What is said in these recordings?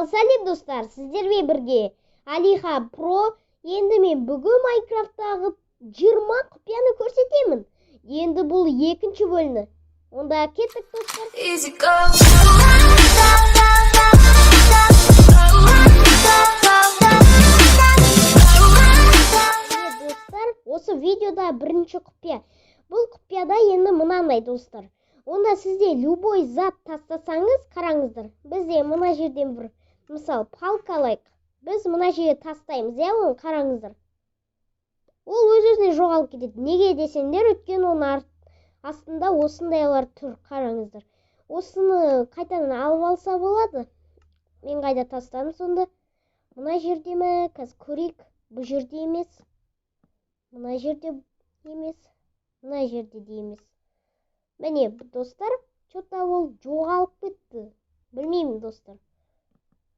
Ал сәлем, достар, сіздермен бірге Алиха Про. Енді мен бүгін Майнкрафттағы 20 құпияны көрсетемін. Енді бұл екінші бөлімі. Онда кеттік, достар. Easy go. Міне, достар, осы видеода бірінші құпия. Бұл құпияда енді мынандай, достар. Онда сізде любой зат тастасаңыз, қараңыздар. Бізде мына жерден бір, мысал, палка алайық. Біз мына жерге тастаймыз, иә, оны қараңыздар. Ол өз-өзіне жоғалып кетеді. Неге десеңдер, өйткені оның астында осындайлар тұр, қараңыздар. Осыны қайтадан алып алса болады. Мен қайда тастадым сонда? Мына жерде ме? Қазір көрейік. Бұл жерде емес. Мына жерде емес. Мына жерде де емес. Міне, достар, что-то ол жоғалып кетті. Білмеймін, достар.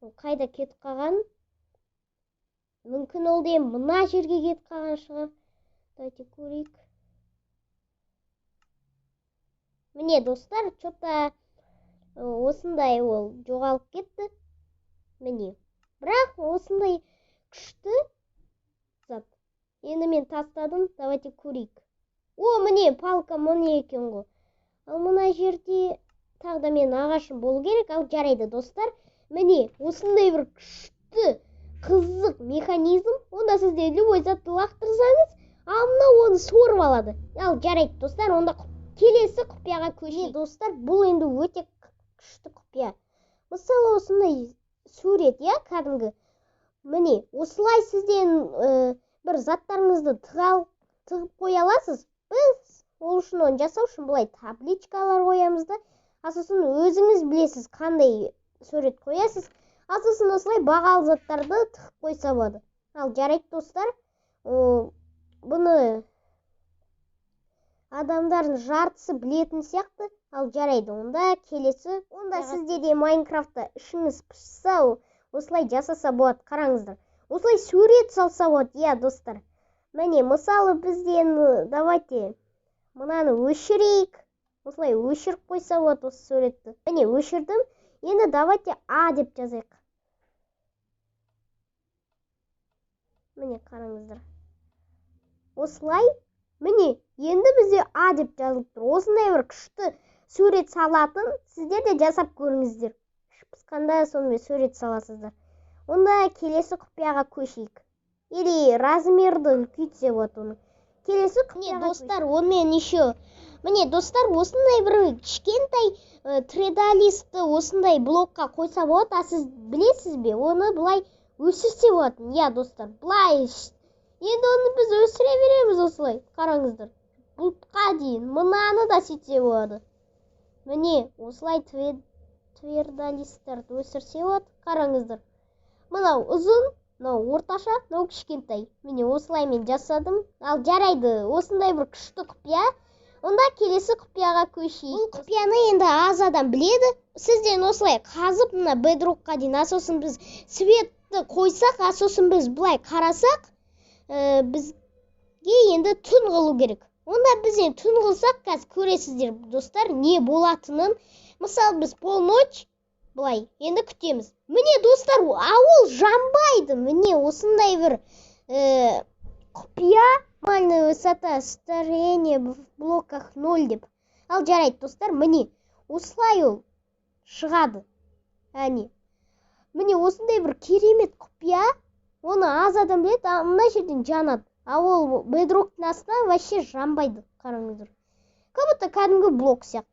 Ол қайда кетіп қалған? Мүмкін, ол де мына жерге кетіп қалған шығар. Давайте көрейік. Міне, достар, что-то осындай ол жоғалып кетті. Міне. Бірақ осындай күшті зат. Енді мен тастадым, давайте көрейік. О, міне, палка міне екен ғой. Ал мына жерде тағы да менің ағашым болу керек. Ал жарайды, достар. Міне, осындай бір күшті, қызық механизм. Онда сізде любой затты лақтырсаңыз, ал мынау оны сорып алады. Ал жарайды, достар, онда келесі құпияға көшейік. Достар, бұл енді өте күшті құпия. Мысалы, осындай сурет, иә, кәдімгі. Міне, осылай сізден бір заттарыңызды тығып қоя аласыз. Біз ол үшін, оны жасау үшін былай табличкалар қоямыз да, а сосын өзіңіз білесіз, қандай сурет қоясыз. Ал сосын осылай бағалы заттарды тығып қойса болады. Ал жарайды, достар, бұны адамдардың жартысы білетін сияқты. Ал жарайды, онда келесі. Онда сізде де Майнкрафтта ішіңіз пысса, осылай жасаса болады, қараңыздар. Осылай сурет салса болады, иә, достар. Міне, мысалы, бізден давайте мынаны өшірейік. Осылай өшіріп қойса болады осы суретті. Міне, өшірдім. Енді давайте А деп жазайық. Міне, қараңыздар. Осылай, міне, енді бізде А деп жазылып тұр. Осындай бір күшті сурет салатын, сіздер де жасап көріңіздер. Іш пысқанда сонымен сурет саласыздар. Онда келесі құпияға көшейік. Или размерді үлкейтсе болады оны. Келесі құпияға, достар, онымен еще. Міне, достар, осындай бір кішкентай тредалисті осындай блокқа қойса болады. А сіз білесіз бе, оны былай өсірсе болады. Иә, достар, былай. Енді оны біз өсіре береміз осылай. Қараңыздар. Бұлтқа дейін. Мынаны да сөйтсе болады. Міне, осылай твердолистерді өсірсе болады. Қараңыздар. Мынау ұзын, мынау орташа, мынау кішкентай. Міне, осылай мен жасадым. Ал жарайды, осындай бір күшті құпия. Онда келесі құпияға көшейік. Бұл құпияны енді аз адам біледі. Сізден осылай қазып мына бедрокқа дейін, а сосын біз светті қойсақ, а сосын біз былай қарасақ, бізге енді түн қылу керек. Онда біз енді түн қылсақ, қазір көресіздер, достар, не болатынын. Мысалы, біз полночь былай енді күтеміз. Міне, достар, а ол жанбайды. Міне, осындай бір құпия. Максимальная высота строения в блоках 0 деп. Ал жарайды, достар, міне, осылай ол шығады. Әне. Міне, осындай бір керемет құпия. Оны аз адам біледі, а мына жерден жанады. А ол бедроктың астынан вообще жанбайды, қараңыздар. Как будто кәдімгі блок сияқты.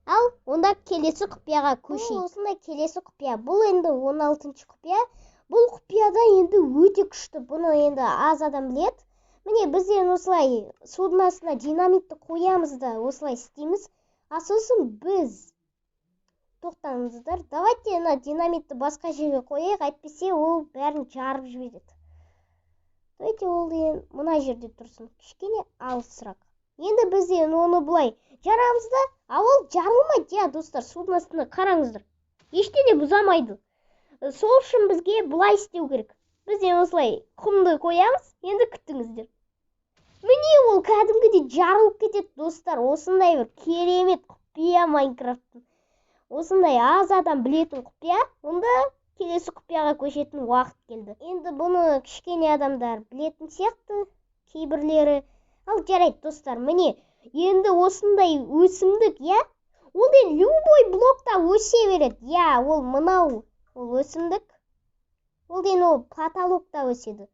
Ал онда келесі құпияға көшейік. Бұл осындай келесі құпия. Бұл енді 16-шы құпия. Бұл құпияда енді өте күшті. Бұны енді аз адам біледі. Міне, біз енді осылай судың астына динамитті қоямыз да, осылай істейміз. А сосын біз, тоқтаңыздар, давайте мына динамитті басқа жерге қояйық, әйтпесе ол бәрін жарып жібереді. Давайте ол деген мына жерде тұрсын, кішкене алысырақ. Енді біз енді оны былай жарамыз да, а ол жарылмайды, иә, достар, судың астына қараңыздар. Ештеңе бұзамайды. Сол үшін бізге былай істеу керек. Біз енді осылай құмды қоямыз, енді күтіңіздер. Міне, ол кәдімгідей жарылып кетеді, достар. Осындай бір керемет құпия Майнкрафттың. Осындай аз адам білетін құпия. Онда Келесі құпияға көшетін уақыт келді. Енді бұны кішкене адамдар білетін сияқты, кейбірлері. Ал жарайды, достар, міне, енді осындай өсімдік, иә? Ол енді любой блокта өсе береді. Иә, ол мынау, ол өсімдік. Ол деген ол потолокта өседі.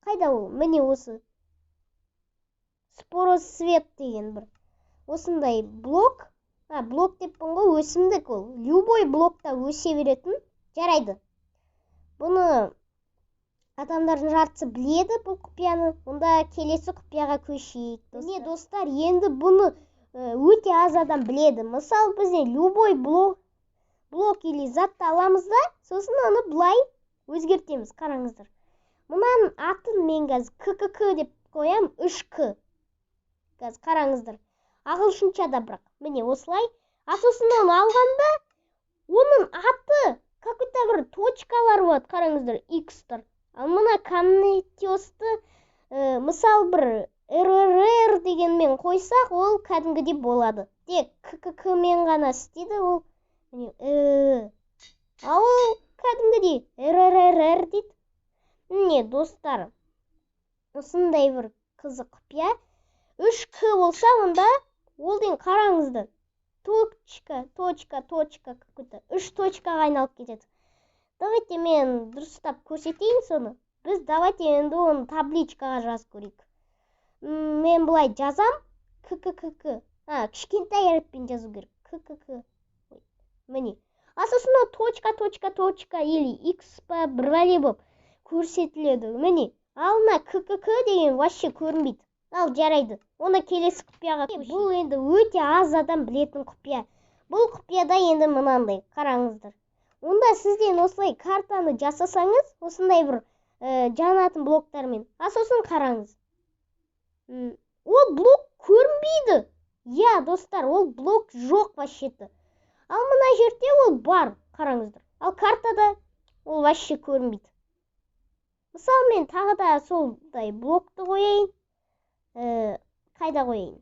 Қайда ол? Міне, осы. Спороцвет деген бір. Осындай блок. А, блок деппін ғой, өсімдік ол. Любой блокта өсе беретін. Жарайды. Бұны адамдардың жартысы біледі, бұл құпияны. Онда келесі құпияға көшейік. Міне, достар, енді бұны өте аз адам біледі. Мысалы, бізде любой блок или затты аламыз да, сосын оны былай өзгертеміз. Қараңыздар. Мынаның атын мен қазір ККК деп қоям, 3К. Қазір қараңыздар. Ағылшынша да бірақ. Міне, осылай. А сосын оны алғанда, оның аты какой-то бір точкалар болады, қараңыздар, X-тар. Ал мына камнетесті, мысал, бір РРР дегенмен қойсақ, ол кәдімгідей болады. Тек ККК мен ғана істейді ол. Міне, ал ол кәдімгідей РРРР дейді. Міне, достар, осындай бір қызық құпия. 3К болса, онда ол деген, қараңыздар, точка, точка, точка, какой-то үш точкаға айналып кетеді. Давайте мен дұрыстап көрсетейін соны. Біз давайте енді оны табличкаға жазып көрейік. Мен былай жазам: К К К К. А, кішкентай әріппен жазу керек. К К К. Ой, міне. А сосын ол точка, точка, точка или X па, бір бәле болып көрсетіледі. Міне. Ал мына К К К деген вообще көрінбейді. Ал жарайды. Онда келесі құпияға көшейік. Бұл енді өте аз адам білетін құпия. Бұл құпияда енді мынандай, қараңыздар. Онда сізден осылай картаны жасасаңыз, осындай бір жанатын блоктармен. А сосын қараңыз. Ол блок көрінбейді. Иә, достар, ол блок жоқ вообще-то. Ал мына жерде ол бар, қараңыздар. Ал картада ол вообще көрінбейді. Мысалы, мен тағы да сондай блокты қояйын. Қайда қояйын?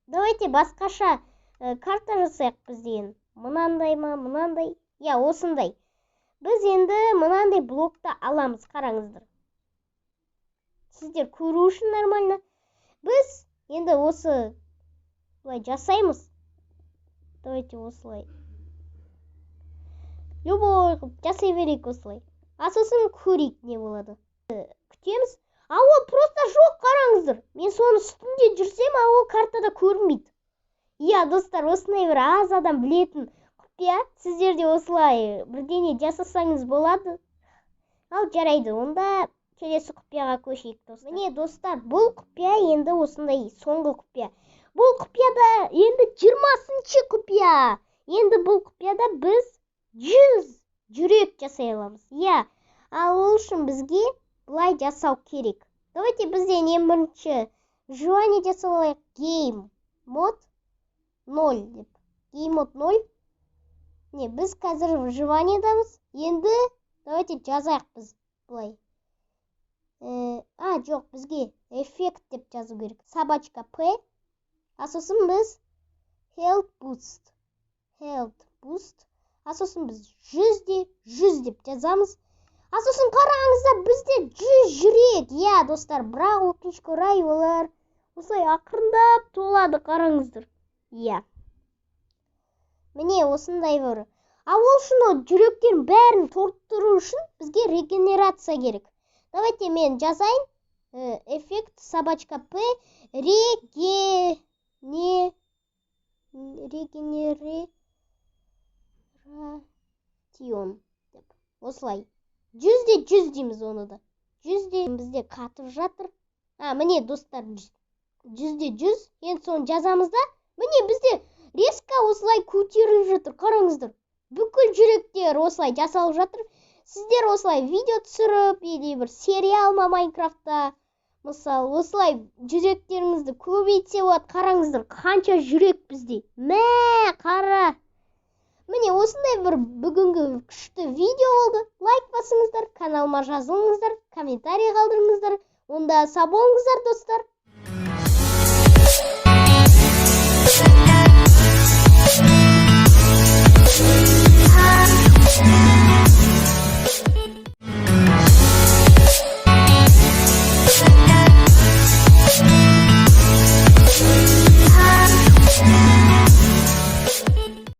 Давайте басқаша карта жасайық біз деген. Мынандай ма, мынандай? Иә, осындай. Біз енді мынандай блокты аламыз, қараңыздар. Сіздер көру үшін нормально. Біз енді осы былай жасаймыз. Давайте осылай. Любой қылып жасай берейік осылай. А сосын көрейік, не болады. Күтеміз. А ол просто жоқ, қараңыздар. Мен соның үстінде жүрсем, а ол картада көрінбейді. Иә, достар, осындай бір аз адам білетін құпия. Сіздер де осылай бірдеңе жасасаңыз болады. Ал жарайды, онда келесі құпияға көшейік, достар. Міне, достар, бұл құпия енді осындай соңғы құпия. Бұл құпияда енді 20-шы құпия. Енді бұл құпияда біз 100 жүрек жасай аламыз. Иә, ал ол үшін бізге былай жасау керек. Давайте бізден ең бірінші выживание жасап алайық. Game mode 0 деп. Game mode 0. Не, біз қазір выживаниедамыз. Енді давайте жазайық біз былай. А, жоқ, бізге эффект деп жазу керек. Собачка П. А сосын біз health boost. Health boost. А сосын біз 100 де 100 деп жазамыз. А сосын қараңыздар, бізде 100 жүрек. Иә, достар, бірақ өкінішке орай, олар осылай ақырындап толады, қараңыздар. Иә. Міне, осындай бір. А ол үшін, ол жүректердің бәрін толтыру үшін бізге регенерация керек. Давайте мен жазайын. Эффект собачка П регенератион деп. Осылай. 100 де 100 дейміз оны да. Жүзде бізде қатып жатыр. А, міне, достар, 100 де 100. Енді соны жазамыз да. Міне, бізде резко осылай көтеріліп жатыр. Қараңыздар. Бүкіл жүректер осылай жасалып жатыр. Сіздер осылай видео түсіріп или бір сериал ма Майнкрафтта, мысалы, осылай жүректеріңізді көбейтсе болады. Қараңыздар, қанша жүрек бізде. Мә, қара. Міне, осындай бір бүгінгі күшті видео болды. Лайк басыңыздар, каналыма жазылыңыздар, комментарий қалдырыңыздар. Онда сау болыңыздар, достар.